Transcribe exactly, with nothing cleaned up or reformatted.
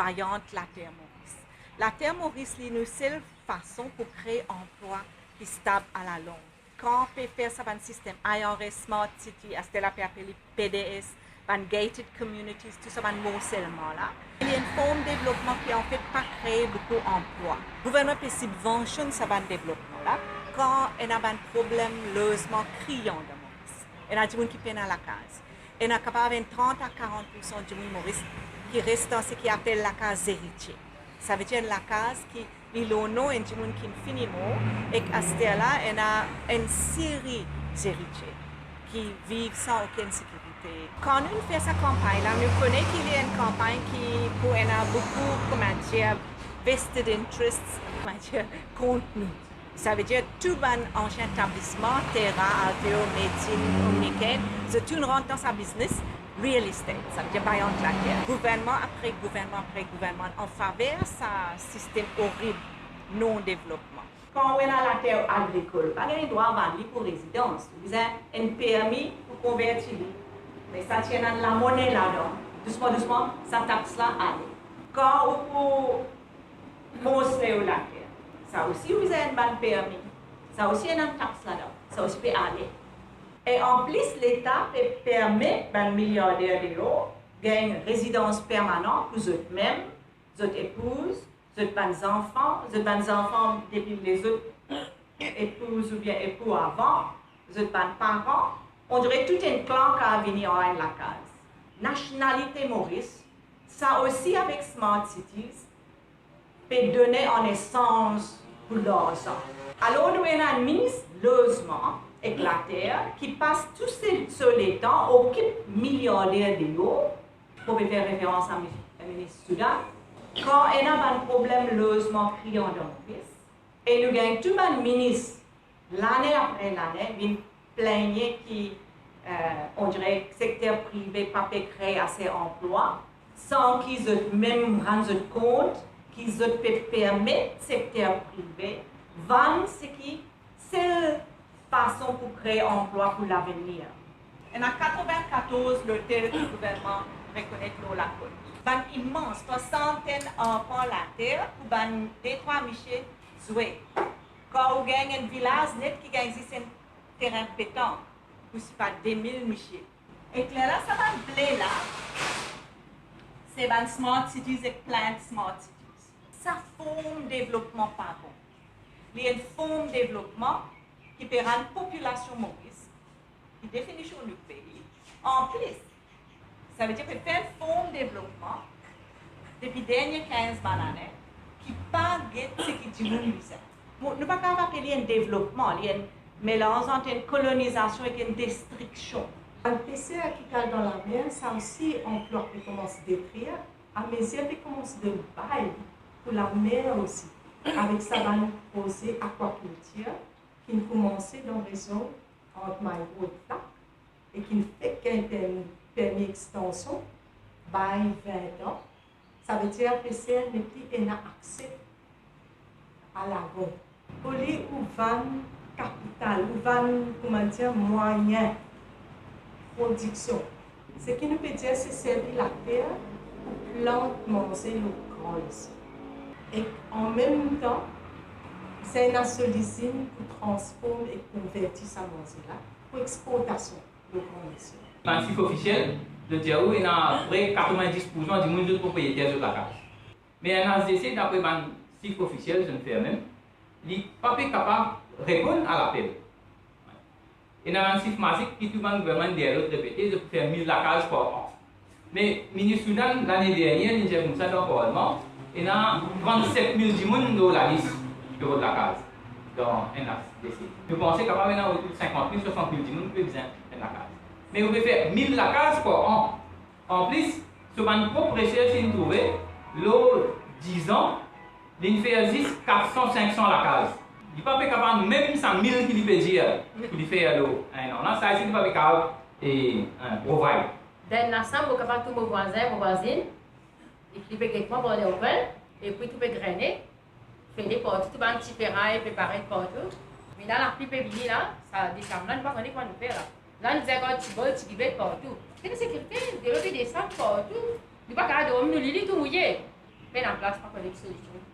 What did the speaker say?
Bayant later Moris. Later Moris, li nou sel fason pou kree anplwa ki stab alalong. Kan pe fer sa bann sistem I R S, Smart City, aster la pe apel li P D S, bann gated communities, tou sa bann morselman la, li enn form devlopman ki anfet pa kree boukou anplwa. Gouvernman pe sibvansionn sa bann devlopman la kan ena bann problem lozman kriyan dan Moris. Ena dimoun ki pena lakaz. Ena kapav enn trant a karant poursan dimoun Moris ki res dan seki apel lakaz zeritie. Savedir enn lakaz ki li lor non enn dimoun ki fini mor, ek aster la ena enn seri zeritie ki viv san okenn sekirite. Kan nou fer sa kanpagn la, nou kone ki li enn kanpagn ki pou ena boukou, kouma dir, vested interests, kouma dir, kont nou. Savedir tou bann ansien etablisman, Terra, Alteo, Medin, Omnicare, zot tou rant dan sa biznes real estate, savedir bayant later. Gouvernman apre gouvernman apre gouvernman an faver sa sistem orib non devlopman. Kan ou ena later agrikol, pa gagn drwa vann li pou rezidans, ou bizin enn permi pou konverti li. Me sa ti ena lamone ladan. Dousman, dousman, sa tax la ale. Kan ou pou morse ou later, sa osi ou bizin enn bann permi. Sa osi ena tax ladan. Sa osi pe ale. E anplis, Leta pe permet bann miliarder deor gagn rezidans permanan pou zot mem, zot epouz, zot bann zanfan, zot bann zanfan depi lezot epouz oubien epou avan, zot bann paran, on dire tou enn klan kav vini ar enn lakaz. Nasionalite Moris, sa osi avek Smart Cities, pe done an esanz pou larzan. Alor nou ena enn minis lozman ek later ki pas tou se, so letan okip miliarder deor, pou pe fer referans a mi-, minis Soudan, kan ena bann problem lozman kriyan dan Moris, e nou gagn tou bann minis, lane apre lane, vinn pligne ki, eh, on dire sekter prive pa pe kree ase anplwa, san ki zot mem rann zot kont ki zot pe permet sekter prive vann seki sel fason pou kree anplwa pou lavenir. Ena katreven-katorz lotel ki gouvernman rekonet lor lakot. Bann imans, twa santenn arpan later pou bann de-trwa misie zwe. Kan ou gagn enn vilaz net ki gagn zis enn terin petank pou sipa de mil misie. Ekler la, sa bann ble la, se bann smart cities ek planned smart cities. Sa form devlopman pa bon. Li enn form devlopman ki pe rann popilasion Moris, ki definision nou pei, anplis. Savedir pe fer form devlopman depi dernie kinz bann lane ki pa get seki dimoun bizin. Bon, nou pa kapav apel li enn devlopman, li enn melanz ant enn kolonizasion ek enn destriksion. Bann peser ki kal dan lamer, sa osi anplwa pe koumans detrir, amezir pe koumans donn bay pou lamer osi, avek sa bann proze akwakiltir ki'nn koumanse dan rezion ant Mayrod ek Lak, e ki'nn fek gagn permi, permi extansion, bay vin an. Savedir peser nepli ena akse a lagon. Olie ou vann kapital, ou vann, kouma dir, mwayin prodiksion. Seki nou pe dir, se servi later pou plant manze lor gran lezot. Ek an mem tan, se ena so lizinn pou transform ek konverti sa manze la pou exportasion lor gran lezot. Bann sif ofisiel, zot dir ou ena pre katrevin-dis poursan dimoun zot propriyeter zot lakaz. Me N H D C, dapre bann sif ofisiel zot fer mem, li pa pe kapav reponn a lapel. Ena bann sif mazik ki tou bann gouvernman deryer lot repete, zot pou fer mil lakaz par an. Me minis Soudan, lane dernie, li dir koumsa dan parlman, ena trannset mil dimoun lor lalis ki rod lakaz dan N H D C. Nou panse kapav ena otour sinkant mil, swasant mil dimoun ki pe bizin enn lakaz. Me ou pe fer mil lakaz par an. Anplis, so bann prop resers inn trouve, lor diz an, li'nn fer zis kat san, sink san lakaz. Li pa pe kapav mem sa mil ki li pe dir pou li fer lor enn an la, sa isi li pa pe kapav, e, e, provide. Dan enn lasam, mo kapav trouv mo vwazin, mo vwazinn, e ki li pe get mwa, bone open, e pi tou pe grene. Fene partou, tou bann ti feray pe paret partou. Me la, lapli pe vini la, sa desam la, nou pa kone kouma nou fer la. La, nou dir gard ti bol, ti gibet partou. Pena sekirite, delo pe desann partou. Nou pa kapav dormi, nou lili tou mouye. Me laplas pa kone ki solusion.